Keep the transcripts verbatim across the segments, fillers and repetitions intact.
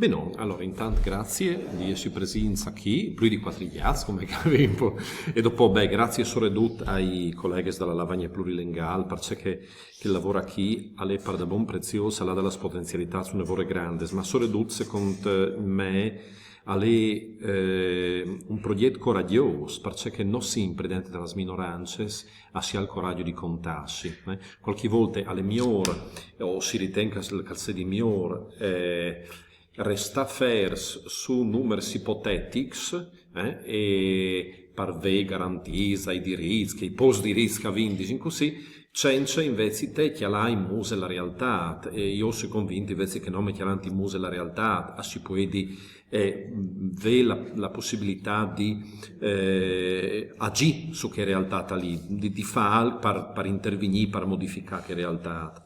E no, alora, intant grazie di essi presints chi, plui di cuatri gjats, come capì un pò. E dopo, beh, grazie soredut ai coleghis da la Lavagne Plurilengal, parcè che, che il lavôr chi al è pardabon preziôs, al à da las potenzialitâts une vore grandis, ma soredut, secont me, al è eh, un progjet coragjôs, parcè che no simpri dentri da las minorancis si à il coragjo di contâsi. Eh. Cualchi volte al è miôr, o si riten che al, che al sedi miôr, eh, restâ fiers su numars ipotetics, eh, e par vê garantîts i dirits, chei pôcs dirits che a vin, disìn cussì, cence invezit cjalâ in mus la realtât, e jo o soi convint invezit che nome cjalant in mus la realtât, a si puedi eh, vê la, la pussibilitât di eh, agjî su chê realtât li, di, di fâ alc par, par intervignî, par modificâ chê realtât.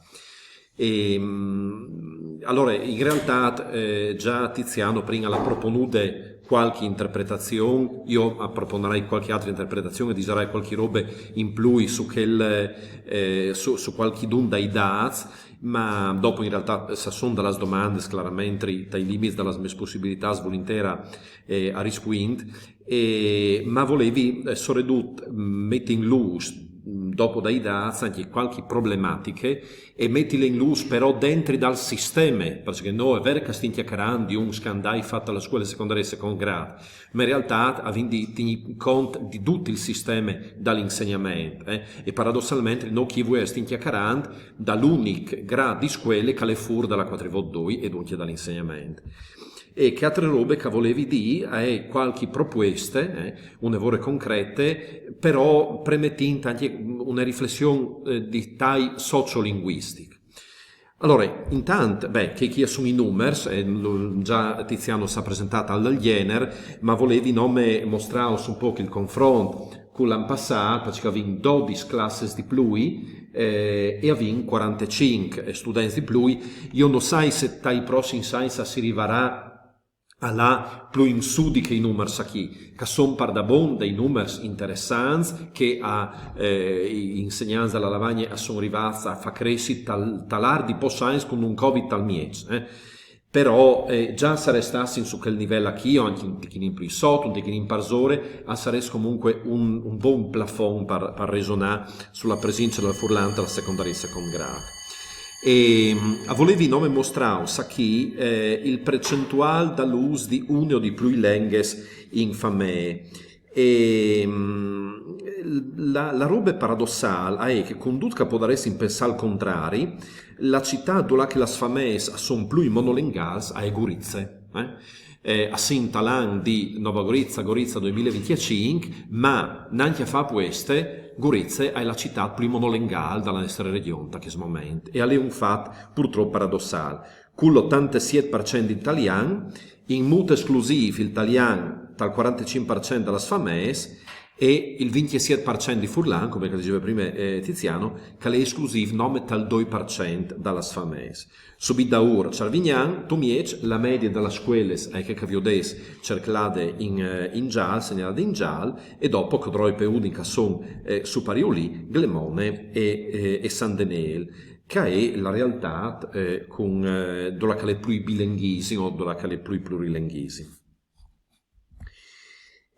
E, mm, alora, in realtât, eh, za Tiziano prin al à proponude cualchi interpretazion, jo a proponarai cualchi altra interpretazion e disarai cualchi robe in plui su chel, eh, su, su cualchidun dai dâts, ma dopo in realtât, se a son da las domandis, claramentri, tai limits da las mês pussibilitâts, vulintîr eh, a rispuint, e, ma volevi eh, soredut meti in lûs, dopo dai dâts, ancje cualchi problematiche, e metile in lûs però dentri dal sisteme, parcè che no al è vêr che a stin cjacarant di un scandâl fat a la scuele secondarie di secont grât, ma in realtât a vin di tignî cont di dut il sisteme dal insegnament, eh? E paradossalmentri no chi vuê a stin cjacarant dal unic grât di scuele che al è fûr da la cuatri vot doi e duncje dal insegnament. E chê altre robe che a volevi dî e je cualchi propueste, eh, une vore concrete, però premetint ancje une riflession eh, di tai sociolinguistic. Alora, intant, beh, chei chi a son i numars, eh, za Tiziano si à presentât al dal gjenar, ma volevi nome mostrâus un pôc il confront cul an passât, parcè che a vin dodis classis di plui eh, e a vin cuarantecinc students di plui. Jo no sai se tai prossims agns si rivarà a lâ plui in sù di chei numars chi, che a son pardabon dai numars interessants che a, eh, i insegnants da la Lavagne a son rivâts a fâ cressi tal, tal art di pôcs agns cun un Covid tal mieç, eh. Però eh, za se a restassin su chel nivel chi, o ancje un tichinin plui sot, un tichinin parsore, al sarès comuncue un, un bon plafon par, par resonâ su la presince dal furlan ta la secondarie di secont grât. E mm, a volevi nome mostrâus chi eh, il percentuâl dal ûs di une o di plui lenghis in famee. E mm, la, la robe paradossâl e je che, cun dut che a podaressin pensâ il contrari, la citât dulà che las fameis a son plui monolengâls e je Gurize. Eh? Eh, a sin tal an di Nova Gorica, Gorica doi mil e vincjecinc, ma nancje a fâ pueste, Gurize e je la citât plui monolengâl da la nestre regjon ta chest moment. E al è un fat purtrop paradossâl. Cul otantesiet par cent di talian, in mût esclusîf il talian tal cuarantecinc par cent da las fameis e il vincjesiet par cent di furlan, come che al diseve prime eh, Tiziano, che al è esclusîf nome tal doi par cent da las fameis. Subit daûr Çarvignan, Tumieç, la medie da las scuelis e je chê che a viodês cerclade in, eh, in zâl, segnalade in zâl, e dopo Codroip e Udin che a son eh, superiûr li, Glemone e, eh, e San Denêl, che e je la realtât eh, cun, eh, dulà che al è plui bilenghisim o dulà che al è plui plurilenghisim.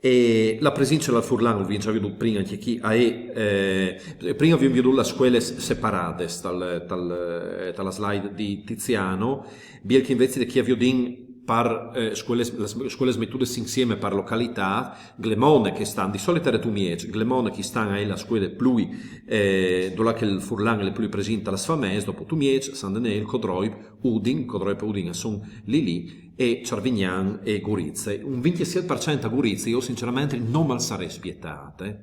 E la presince dal furlan, o vin za viodût prin ancje chi, e je, eh, prin o vin viodût las scuelis separadis tal, tal, eh, ta la slide di Tiziano, biel che invezit chi a viodìn par eh, scuelis, las scuelis metudis insiemi par localitât, Glemone chest an, di solit e jere Tumieç, Glemone chest an e je la scuele plui, eh, dulà che il furlan al è plui presint ta las fameis, dopo Tumieç, San Denêl, Codroip, Udin, Codroip e Udin a son li li, e Çarvignan e Gurize. Un vincjesiet par cent a Gurize, jo sinceramente no mal sarès spietât, eh.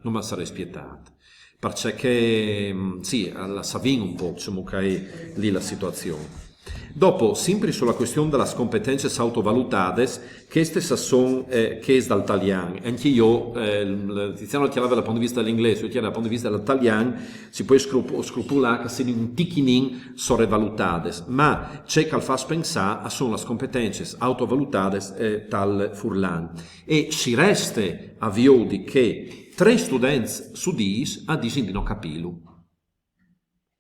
No mal sarès spietât. Parcè che, mm, sì, la savìn un pôc, insome, che e je li la situazion. Dopo, simpri su la cuestion da las competencis autovalutadis, chestis a son eh, chês dal talian. Ancje jo, eh, Tiziano al cjalave dal pont di viste dal inglês, jo al cjalave dal pont di viste dal talian, si pues scrup- scrupulâ che a sedin un tichinin sorevalutadis, ma ce che al fâs pensâ a son las competencis autovalutadis eh, tal furlan. E si reste a viodi che trê students su dîs a disin di no capîlu.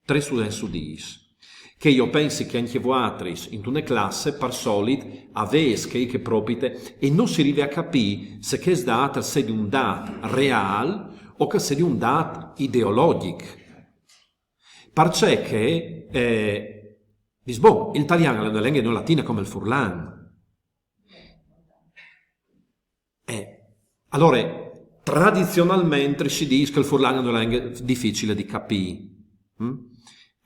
Trê students su dîs. che jo o pensi che ancje vualtris, intune classe, par solit, o vês chei che propite, e no si rive a capî se chest dât al sedi un dât reâl o che al sedi un dât ideologjic. Parcè che, eh, dîs, bon, il talian al è une lenghe neolatine come il furlan. Eh, alore, tradizionalmentri si dîs che il furlan al è une lenghe dificile di capî. Mm?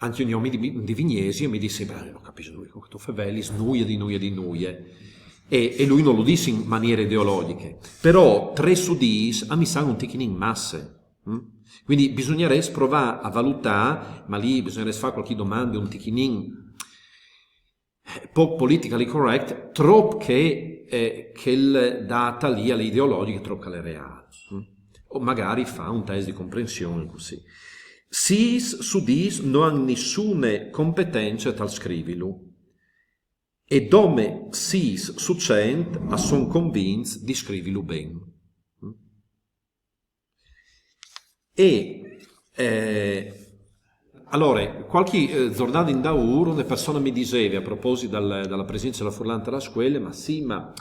Ancje un om di, di Vignesie mi dîs: «Beh, no capìs nuie, cemût che tu fevelis, nuie di nuie di nuie.» E, e lui no lu dîs in maniere ideologjiche. Però trê su dîs a mi san un tichinin masse. Mm? Cuindi bisugnarès provâ a valutâ, ma li bisugnarès fâ cualchi domande un tichinin, eh, pôc politically correct, trop che, eh, chel dât li al è ideologjic, trop che al è reâl. Mm? O magari fâ un test di comprension cussì. Sîs su dîs no àn nissune competence tal scrivilu. E dome sîs su cent a son convints di scrivilu ben. Mm? E, eh, alore, cualchi, eh, zornade indaûr, une persone mi diseve, a proposit dal, de presince dal furlan te scuele: «Ma sì, ma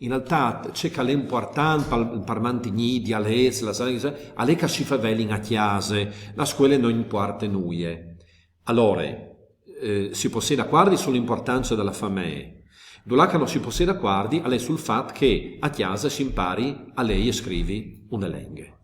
in realtât ce che al è impuartant par, par mantignî i dialets, las lenghes, al è che si fevelin a cjase, la scuele no impuarte nuie.» Alore, eh, si pues jessi dacuardi su la impuartance de famee. Dulà che no si pues jessi dacuardi al è sul fat che a cjase si impari a lei e scrivi une lenghe.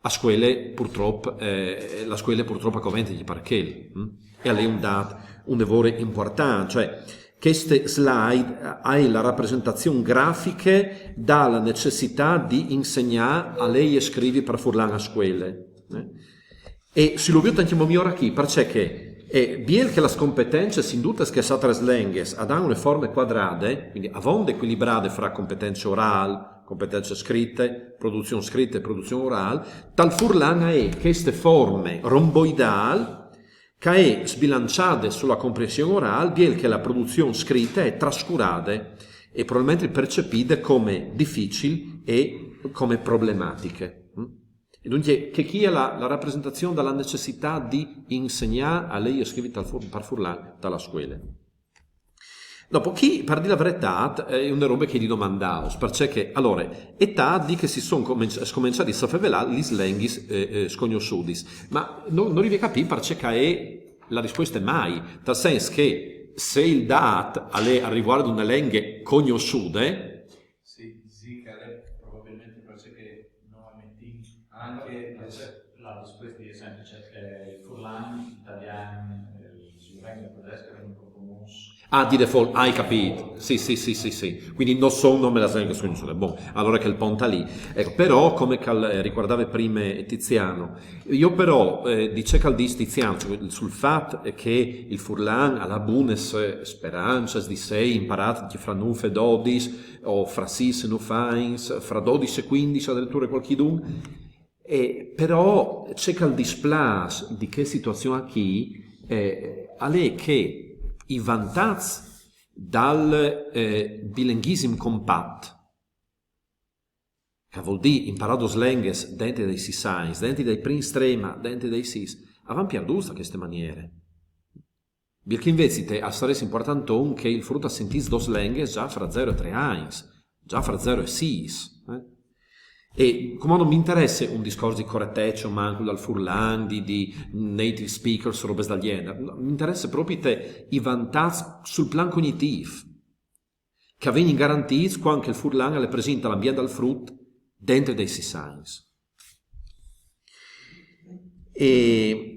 A scuele purtrop, eh, la scuele purtrop a covente par chel, mm? E al è un dât une vore impuartant, cioè, cheste slide, eh, e je la rapresentazion grafiche de necessitât di insegnâ a lei e scrivi par furlan a scuele, eh? E si lu viôt ancjemò miôr achì, parcè che, eh, biel che las competencis in dutis chês altris lenghis a àn une forme cuadrade, cuindi avonde ecuilibrade fra competence orâl, competence scrite, produzion scrite e produzion orâl, tal furlan e je cheste forme romboidâl, che e je sbilanciade su la comprension orâl, biel che la produzion scrite e je trascurade e probabilmentri percepide come dificil e come problematiche. Mm? E duncje, chê chi e je la, la rapresentazion de necessitât di insegnâ a lei e scrivi tal fur-, par furlan te scuele. Dopo, chi, par dî la veretât, eh, e je une robe che o domandavo, parcè che, alore, e je tant di che si son començ-, scomençadis a fevelâ lis lenghis, eh, eh, scognossudis. Ma no, no rivi a capî parcè che e je la rispueste mai, tal sens che se il dât al è a riguart di une lenghe cognossude, sì, sì, che al è probabilmentri parcè che no metìn ancje la, la rispueste semplice, cioè, eh, il furlan, l'italian, eh, il sloveno, il tedesco a son un pôc comûns. Ah, di default, o ai capît. Sì, sì, sì, sì, sì. Cuindi no son nome las lenghes cognossudis. Bon, alore chel pont al è lì. Eco, però, come che al, eh, ricuardave prime Tiziano, jo però, eh, di ce che al dîs Tiziano, cioè, sul fat che il furlan al à buinis, eh, sperancis di sei imparât fra nûf e dodis, o fra sîs e nûf agns, fra dodis e cuindis adiriture cualchidun, e però ce che al displâs di chê situazion achì, eh, al è che i vantaçs dal, eh, bilenghisim compat, che al vûl dî imparâ dôs lenghis dentri dai sîs agns, dentri dai prins trê, ma dentri dai sîs, a van pierdûts de cheste maniere. Biel che invezit al sarès impuartant che il frut al sintìs dôs lenghis za fra zero e trê agns, za fra zero e sîs, eh? E cumò no mi interesse un discors di corretece o mancul dal furlan, di, di native speakers, robis dal gjenar. No, mi interesse propit i vantaçs sul plan cognitîf, che a vegnin garantîts cuant che il furlan al è presint tal ambient dal frut dentri dai sîs agns. E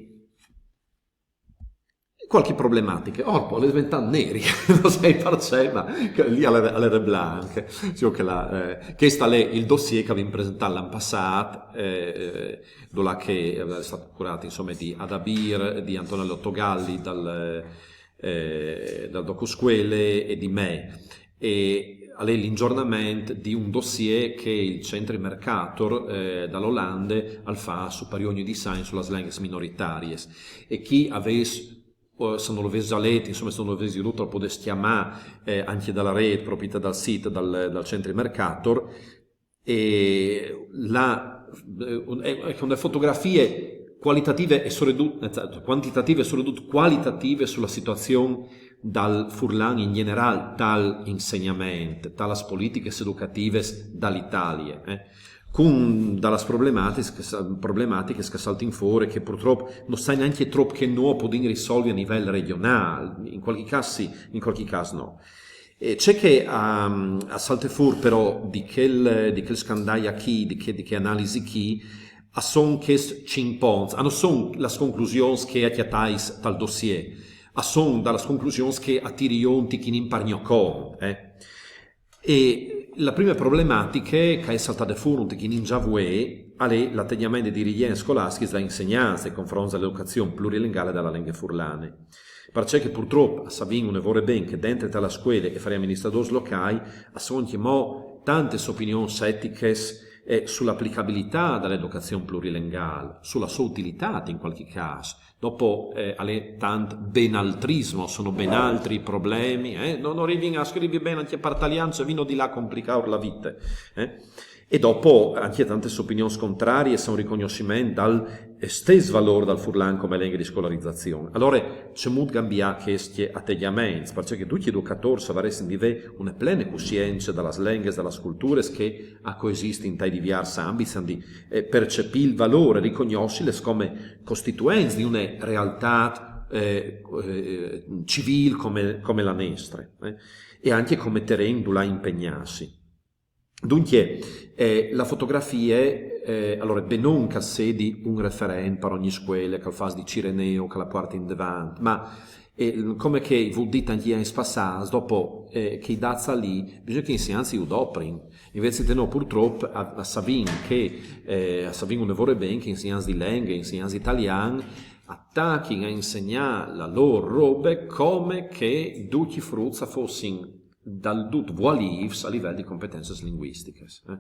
cualchi problematiche. Orpo, al è deventât neri, no sai parcè, ma che li al è, al è blanc. Sì, che la, eh, chest al è il dossier che o vin presentât l'an passât, eh, eh, dulà che al è stât curât, insome, di Adabir, di Antonello Togalli, dal, eh, dal Docuscuele e di me. E al è l'inzornament di un dossier che il Centri Mercator, eh, da la Olande al fâs su Parioni di Sain su las lenghis minoritariis. E chi o vês, o se no lu vês za let, insome, se no lu vês viodût, lu podês clamâ, eh, ancje da la rêt, propit dal sît dal, dal Centri Mercator. E là, eh, un-, e, e cun de fotografie qualitative e soredut, eh, quantitative e soredut qualitative su la situazion dal furlan in general, tal insegnament, ta las politiches educatives da l'Italie, eh, cun da las problematiches, problematiches che saltin fore, che purtrop no sai nancje trop che no podin risolvi a nivel regional, in qualche cas sì, in qualche cas no. E ce che a, a salte fur però di quel, di quel scandai chi, di che, di che analisi chi, a son ches cinc ponts, a no son las conclusions che a cjatais tal dossier, a son da las conclusions che a tiri un tichin par gno con, eh. E la prime problematiche che a è saltade fur un tichin già vuê, a è l'ategjament dai dirigjents scolastics, dai insegnants, nei confronts da l'educazion plurilengale da la lenghe furlane. Parcè che purtrop a savin une vore ben che dentri ta la scuele e fra i amministradors locai a son ancjemò tantes opinions etiches, eh, su l'aplicabilità da l'educazion plurilengale, su la sua utilità in qualche cas. Dopo, eh, a è tant benaltrismo, a son ben altri problemi, eh? No, no rivin a scrivi ben ancje par talian, se vino di là a complicaur la vite, eh? E dopo ancje tantes opinions contraries a un ricognossiment dal stes valor dal furlan come lenghe di scolarizazion. Alore, cemût gambiâ chescj ategjaments, parcè che ducj i educators a varessin di vê une plene cussience da las lenghis, da las culturis che a coesistin tai diviers ambits, di, eh, percepî il valôr, ricognossiles come costituents di une realtât, eh, eh, civîl come, come la nestre, eh, e ancje come teren dulà impegnâsi. Duncje, eh, la fotografie, eh, alore, benon che al sedi un referent par ogni scuele, che al fâs di cireneo, che la puarti indevant, ma, eh, come che v'avevi dit ancje i agns passâts, dopo, eh, chei dâts li, bisugne che i insegnants ju doprin. Invezit nô, purtrop, a, a savìn che, eh, a savìn une vore ben che i insegnants di lenghe, i insegnants di talian, a tachin a insegnâ la lôr robe come che ducj i fruts a fossin dal dut vualîfs a nivel di competencis linguistichis, eh.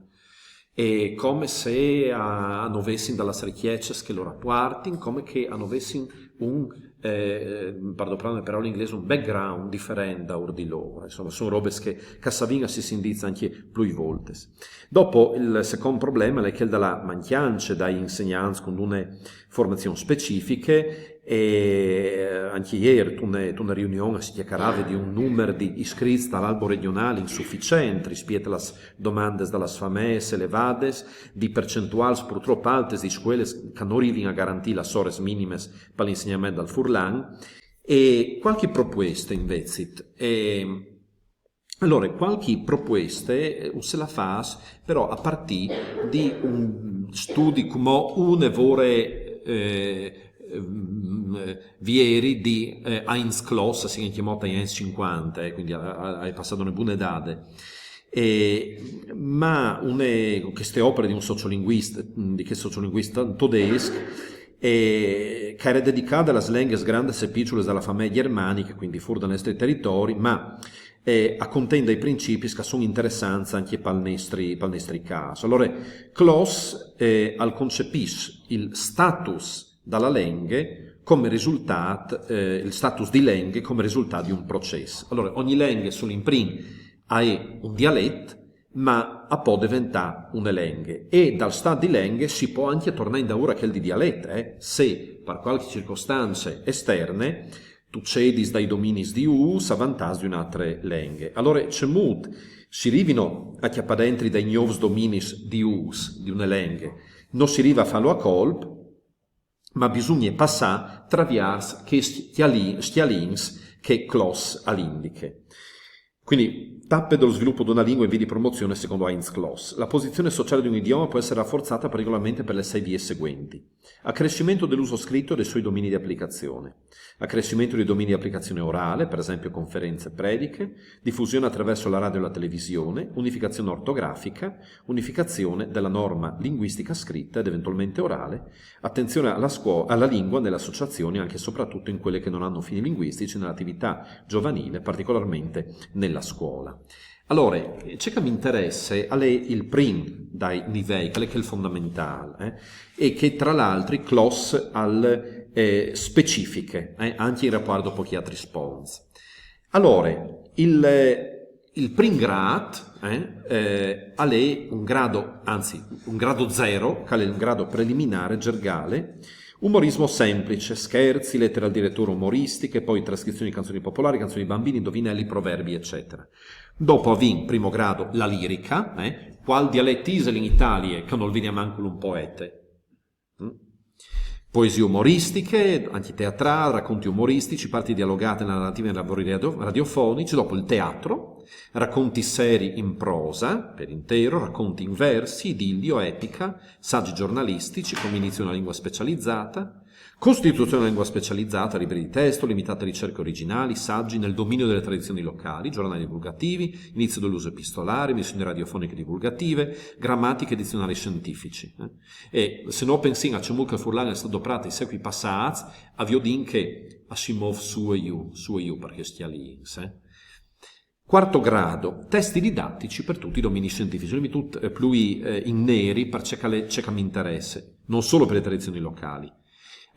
E come se a, a no vessin da las ricjatschis che lôr a puartin, come che a no vessin un, eh, par doprâ une peraule inglese, un background diferent daûr di lôr. Insome, a son robis che, che a savìn a si sintîts ancje plui voltis. Dopo, il secont probleme al è chel da la mancjance dai insegnants cun une formazion specifiche, e, eh, ancje îr, intune, intune riunion, si cjacarave di un numar di iscrits tal albo regjunâl insuficient rispiet a las domandis da las fameis elevadis, di percentuâls purtrop altis di scuelis che no rivin a garantî las oris minimis pal insegnament dal furlan, e cualchi propueste invezit. E, alore, cualchi propueste, eh, us le fâs, però a partî di un studi cumò une vore, eh, ehm, vieri di, eh, Heinz Kloss, a sin ancjemò tai agns cincuante, eh, cuindi a, a, a è passade une bune dade. E, ma une, cheste opare di un sociolinguist, di chest sociolinguist todesc, eh, che e jere dedicade a las lenghis grandis e piçulis da la famee gjermaniche, cuindi fûr dal nestri teritori, ma, eh, a conten dai principis che a son interessants ancje pal nestri, pal nestri câs. Alore, Kloss, eh, al concepìs il status da la lenghe come risultât, eh, il status di lenghe come risultât di un procès. Alore, ogni lenghe sul imprin a è un dialet, ma a pò deventâ une lenghe. E dal stât di lenghe si pò ancje tornâ indaûr a chel di dialet, eh, se par cualchi circostance esterne tu cedis dai dominis di ûs a vantâs di une altre lenghe. Alore, cemût si rivino a cjapâ dentri dai gnûfs dominis di ûs di une lenghe? No si rive a fâlu a colp, ma bisugne passâ traviers chescj cjalins che Kloss al indiche. Cuindi, tappe dal svilup di une lingue in vie di promozion secondo Heinz Kloss. La posizion sociale di un idioma pò jessi raforzade particolarmentri par lis sîs viis seguentis. Accrescimento dell'uso scritto e dei suoi domini di applicazione. Accrescimento dei domini di applicazione orale, per esempio conferenze, prediche, diffusione attraverso la radio e la televisione, unificazione ortografica, unificazione della norma linguistica scritta ed eventualmente orale, attenzione alla scuo-, alla lingua nelle associazioni, anche e soprattutto in quelle che non hanno fini linguistici, nell'attività giovanile, particolarmente nella scuola. Alore, ce che mi interesse al è il prin dai nivei, che al è chel fondamentâl, eh, e che tra l'altri Kloss al, eh, specifiche, eh, ancje in rapuart a pochi altris ponts. Alore, il, il prin grât, eh, eh, al è un grado, anzi, un grado zero, che al è un grado preliminâr, gjergâl, Umorismo semplice, scherzi, lettere al direttore umoristiche, poi trascrizioni di canzoni popolari, canzoni di bambini, indovinelli, proverbi, eccetera. Dopo avìn, primo grado, la lirica, eh? Qual dialet isal in Italie che nol vedi mancul un poete? Mm? Poesie umoristiche, antiche teatrâl, racconti umoristici, parti dialogate, narrative in lavori radio- radiofonici, dopo il teatro, racconti seri in prosa, per intero, racconti in versi, idillio, epica, saggi giornalistici, combinazione a lingua specializzata, costituzione della lingua specializzata, libri di testo, limitate ricerche originali, saggi nel dominio delle tradizioni locali, giornali divulgativi, inizio dell'uso epistolare, emissioni radiofoniche divulgative, grammatiche e dizionari scientifici. Eh? E se no pensìn a cemût che il furlan al è stât doprât tai secui passâts, a viodìn che a si mûf sù e jù, sù e jù par chescj alins, eh. Quarto grado, testi didattici per tutti i domini scientifici. Lu ai metûts, eh, plui, eh, in neri par ce che al è, ce che mi interesse, non solo per le tradizioni locali.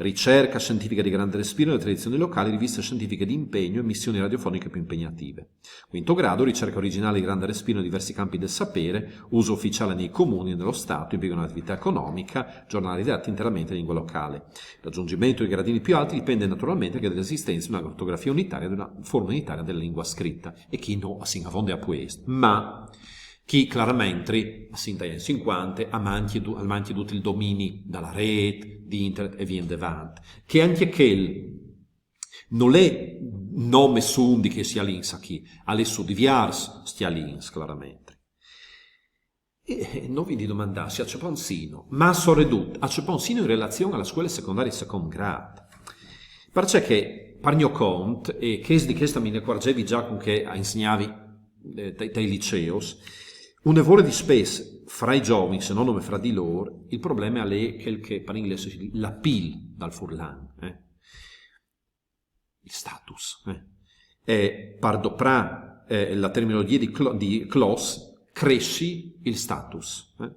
Ricerca scientifica di grande respiro nelle tradizioni locali, riviste scientifiche di impegno e missioni radiofoniche più impegnative. Quinto grado, ricerca originale di grande respiro in diversi campi del sapere, uso ufficiale nei comuni e nello Stato, impiego nell'attività economica, giornali redatti interamente in lingua locale. Il raggiungimento dei gradini più alti dipende naturalmente anche dall'esistenza di una ortografia unitaria, di una forma unitaria della lingua scritta. E chi no, a sin avonde a puest. Ma chi claramentri, a sin dai agns cinquante, al mancje du-, al mancje dut il domini da la ret, di internet e vie indevant. Che ancje chel nol è nome sù di chescj alins achì, al è sù di viers chescj alins, claramentri. E, eh, no vin di domandâsi a ce pont sino, ma soredut a ce pont sino in relazion a la scuele secondarie di secont grât. Parcè che, par gno cont, e chest di chesta mi ne acuarzevi za cun che a insegnavi, eh, tai, tai liceos, une vore dispès fra i zovins, e no nome fra di lôr, il probleme al è chel che par inglês l'appeal dal furlan, eh? Il status, eh? E par doprâ, eh, la terminologjie di Clo-, di Closs, cressi il status, eh?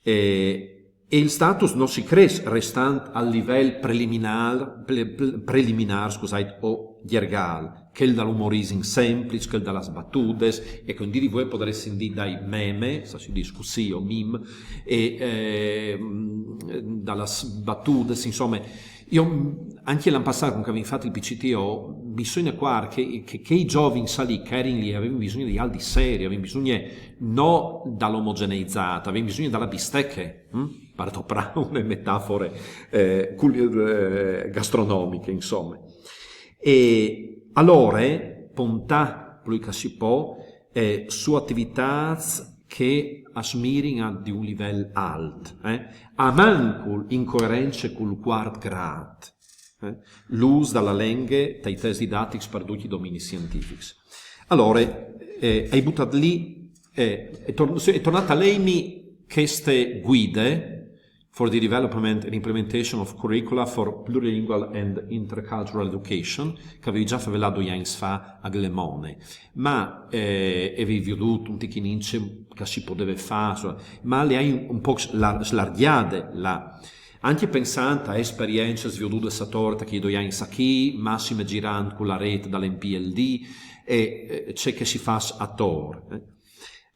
E, e il status no si cres restant al nivel preliminâr, pre-, pre-, preliminâr, scusait, o gjergâl, chel dal umorisim sempliç, chel da las batudes, e cuindi vuê o podaressin dî dai meme, sa si dîs cussì, o mim, e, eh, da las batudes, insome, jo, ancje l'an passât, cun che o vin fat il P C T O, mi soi inacuart che, che, che i zovins li che a jerin li a vevin bisugne di alc di seri, a vevin bisugne no da l'omogeneizât, a vevin bisugne da la bisteche, hm? Par doprâ une metafore, eh, cul-, eh, gastronomiche, insome. E alore, pontâ plui che si pò, eh, su ativitâts che a mirin a di un nivel alt, eh? Almancul in coerence cul cuart grât, eh? L'ûs da la lenghe tai tescj didatics par ducj i dominis sientifics. Alore, eh, o ai butât li, eh, o ai tor-, o ai tornât a leimi cheste guide for the development and implementation of curricula for plurilingual and intercultural education, che o vevi za fevelât doi agns fa a Glemone. Ma, eh, o vevi viodût un tichinin ce che si podeve fâ, insome, ma le ai un, un pôc slar-, slargjade là. Ancje pensant a esperiencis viodudes ator tai chei doi agns achì, massime zirant cu la ret dal N P L D, e, eh, ce che si fâs ator, eh.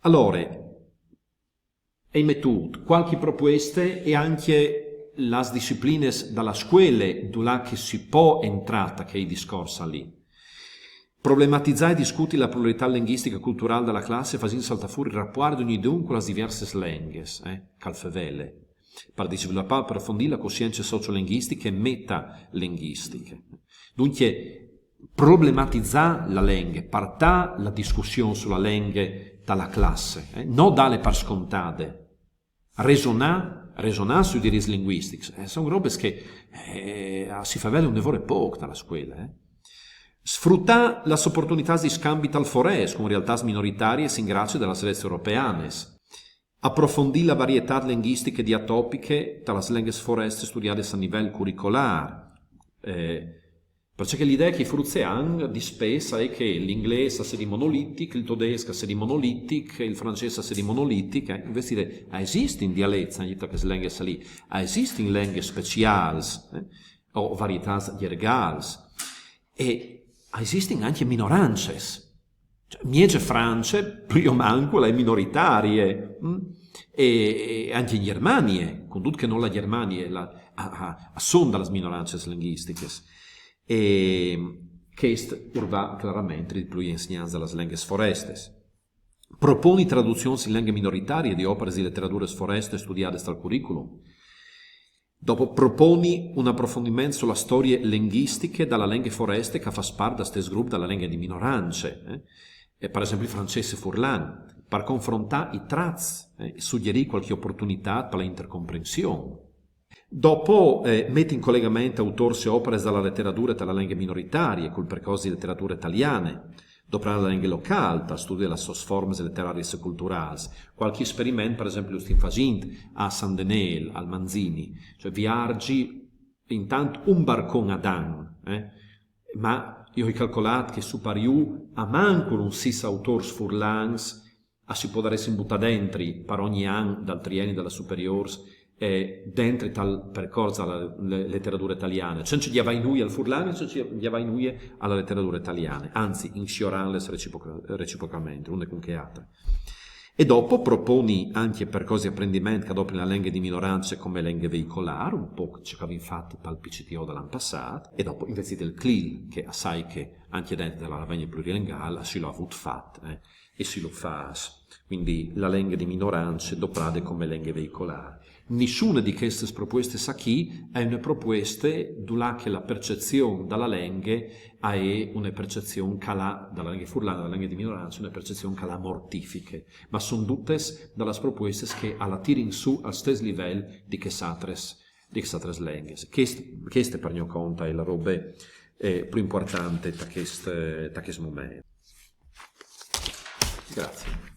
Alore, o ai metût cualchi propueste e ancje las disciplinis da la scuele, dulà che si pò entrâ ta chei discors li. Problematizâ e discuti la pluralitât lenghjistiche e culturâl da la classe fasint saltâ fûr il rapuart di ognidun cu las diviersis lenghis, eh, che al fevele. Par disvilupâ e aprofondî la cussience sociolenghjistiche e metalenghjistiche. Duncje, problematizâ la lenghe, puartâ la discussion su la lenghe ta la classe, eh? No dâle par scontade. Resonâ, resonâ sui dirits linguistics, eh, a son robis che, eh, si fevele une vore pôc ta la scuele, eh? Sfrutâ las oportunitâts di scambi tal forês cun realtâts minoritariis in gracie da las rets europeanis. Aprofondî la varietât lenghjistiche diatopiche ta las lenghis forestis studiadis a nivel curicolâr. Eh, parcè che la idee che i fruts a àn dispès e je che l'inglês al sedi monolitic, il todesc al sedi monolitic, il francês al sedi monolitic, eh, invezit a esistin dialets, eh, ta chês lenghis li, a esistin lenghis speciâls, eh, o varietâts gjergâls. E a esistin ancje minorancis. Cioè, mieze France, plui o mancul, e je minoritarie, mm? E, e ancje in Gjermanie, cun dut che no la Gjermanie, la, a, a, a son da las minoranzas linguisticas. E chest ur va claramentri dal plui insegnants da las lengas forestas. Proponi traduziuns in lenghe minoritarie di operas di literaduras forestas studiadas tal curriculum. Dopo proponi un aprofondiment su la storie linguistiche da la lenghe foreste che fas part da stes grup da la lenghe di minorance, eh? E per esempio francese furlan, per confrontar i trats, eh, e suggerì qualche opportunità per la intercomprensione. Dopo, eh, met in collegament autors e operas da la literatura da la lenghe minoritarie, cul percors di literatura italiane, doprant la lenghe locale, tal studi da las sos formas literarias e culturals. Qualche esperiment, per esempio, lu stin fasint a San Denel, al Manzini, cioè viargi intant un barcon ad an, eh? Ma io ho calcolat che su par iu a mancul un sis autors furlans a si podaressin butar dentri per ogni an dal trienni da las superiors e dentri tal percors da la le- literatura italiana, senza giavai nuie al furlan, senza giavai nuie a la literatura italiana, anzi, insiorant las reciproca- reciprocamente, une cun che altre. E dopo proponi anche percors di aprendiment che adoprin la lenghe di minoranze come lenghe veicolare, un po' ciò che avevin fat pal P C T O dal an passat, e dopo invece del CLIL, che assai che anche dentro della Lavegna plurilinguale si lo ha avut fat, eh, e si lo fas. Quindi la lenghe di minoranze doprade come lenghe veicolare. Nissune di chestes propuestas achì è une propueste dulà che la percezion da la lenghe a è une percezion che la, da la lenghe furlana, da la lenghe di minoranze, une percezion che la mortifiche, ma son dutas da las propuestas che a la tirin su al stes livel di chestes atres, di chestes atres lenghes. Chest, cheste per gno cont è la robe eh, plui importante da chest, da chest moment. Grazie.